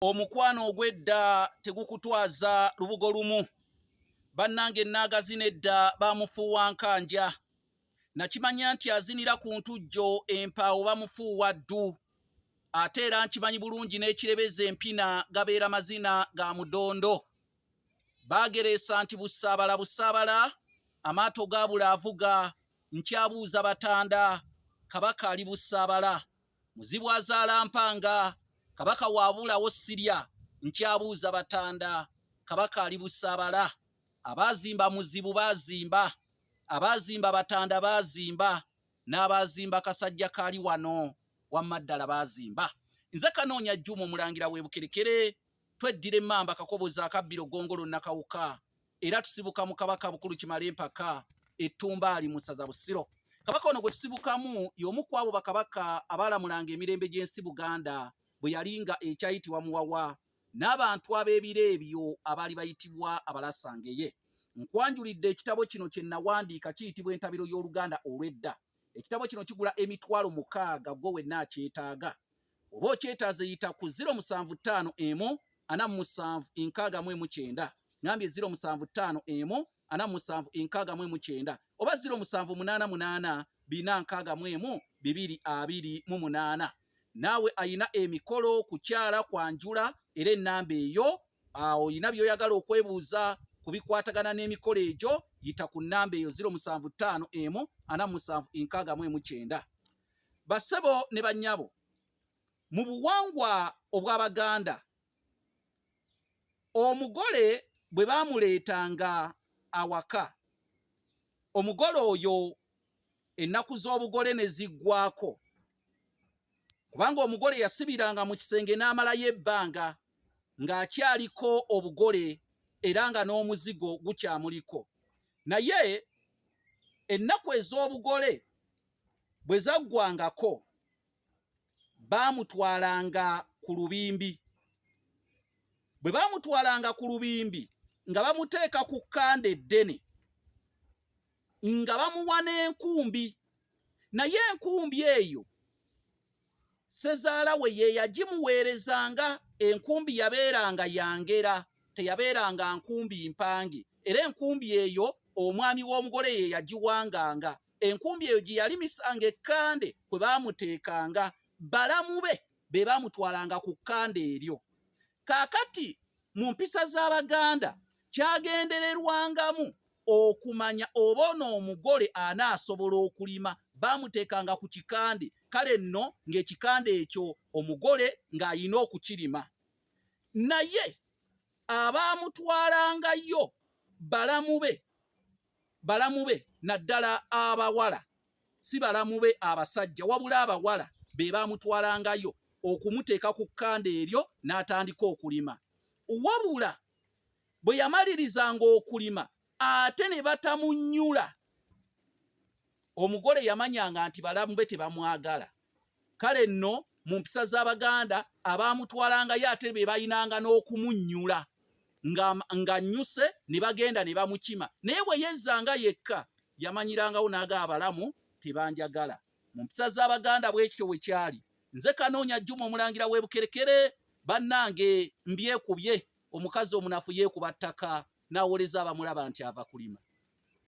Omukwano ogw'edda tegukutwaza lubugo lumu. Bannange Nnaagazina edda baamufuuwa nkanja. Nakimanya nti azinira ku ntujjo empaawo bamufuuwa ddu. Ate era nkimanyi bulungi n'ekirebeza empina gabeera mazina ga mudondo. Baagereesa nti busaabala busaabala, amaato gaabula avuga, nkyabuuza Batanda, Kabaka ali Busaabala. Muzibu azaala mpanga, Kabaka waabulawo sirya, nkyabuuza Batanda, Kabaka ali Busaabala. Abaazimba Muzibu baazimba, abaazimba Batanda baazimba, n'abaazimba Kasajja kaali wano wamma ddala baazimba. Nze Kanoonya Juma Omulangira w'e Bukerekere, tweddira emmamba Kakoboza akabbiro Ggongolo Nakawuka, era tusibuka mu Kabaka Bukulu Kimalempaka Ettumbaali mu ssaza Busiro. Kabaka ono gwe tusibukamu y'omu ku abo bakabaka abaalamulanga emirembe gy'ensi Buganda bwe yali nga ekyayitibwa Muwawa n'abantu ab'ebiro ebyo abaali bayitibwa Abalasangeye. Nkwanjulidde ekitabo kino kye nawandiika kiyitibwa Entabiro y'Oluganda Olw'edda. Ekitabo kino kigula 6000 ggwe wenna akyetaaga. Oba okyetaaze yita ku 075 1 47 61 9. Ngambye 075 1 47 61 9 oba 0788 461 228. Naawe ayina emikolo, kukyala, kwanjula, era ennamba eyo olina by'oyagala okwebuuza ku bikwatagana n'emikolo egyo, yita ku nnamba eyo 0751 47 61 9. Bassebo ne bannyabo, mu buwangwa obw'Abaganda, omugole bwe baamuleetanga awaka, omugole oyo ennaku z'obugole ne ziggwaako, kubanga omugole yasibiranga mu kisenge n'amalayo ebbanga ng'akyaliko obugole era nga n'omuzigo gukyamuliko. Naye ennaku ez'obugole bwe zaggwangako, baamutwalanga ku lubimbi. Bwe baamutwalanga ku lubimbi nga bamuteeka ku kkanda eddene nga bamuwa n'enkumbi, naye enkumbi eyo ssezaala we ye yagimuweerezanga. Enkumbi yabeeranga ya ngera, teyabeeranga nkumbi mpange, era enkumbi eyo omwami w'omugole ye yagiwanganga. Enkumbi eyo gye yalimisanga ekkande kwe baamuteekanga, balamu be be baamutwalanga ku kkande eryo. Kaakati mu mpisa z'Abaganda kyagendererwangamu okumanya oba ono omugole anaasobola okulima, baamuteekanga ku kikande. Kale nno ng'ekikande ekyo omugole ng'alina okukirima. Naye abaamutwalangayo balamu be, balamu be naddala abawala, si balamu be abasajja wabula abawala be baamutwalangayo okumuteeka ku kkanda eryo n'atandika okulima. Wabula bwe yamalirizanga okulima ate ne batamunnyula, omugole yamanyanga nti balamu be tebamwagala. Kale nno mu mpisa z'Abaganda abaamutwalangayo ate be balinanga n'okumunnyula ng'annyuse ne bagenda ne bamukima. Naye bwe yezzanga yekka yamanyirangawo n'aga abalamu tebanjagala. Mu mpisa z'Abaganda bwe kityo bwe kyali. Nze Kanoonya Juma Omulangira w'e Bukerekere, bannange mbyekubye, omukazi omunafu yeekuba ttaka n'awoleza abamulaba nti ava kulima.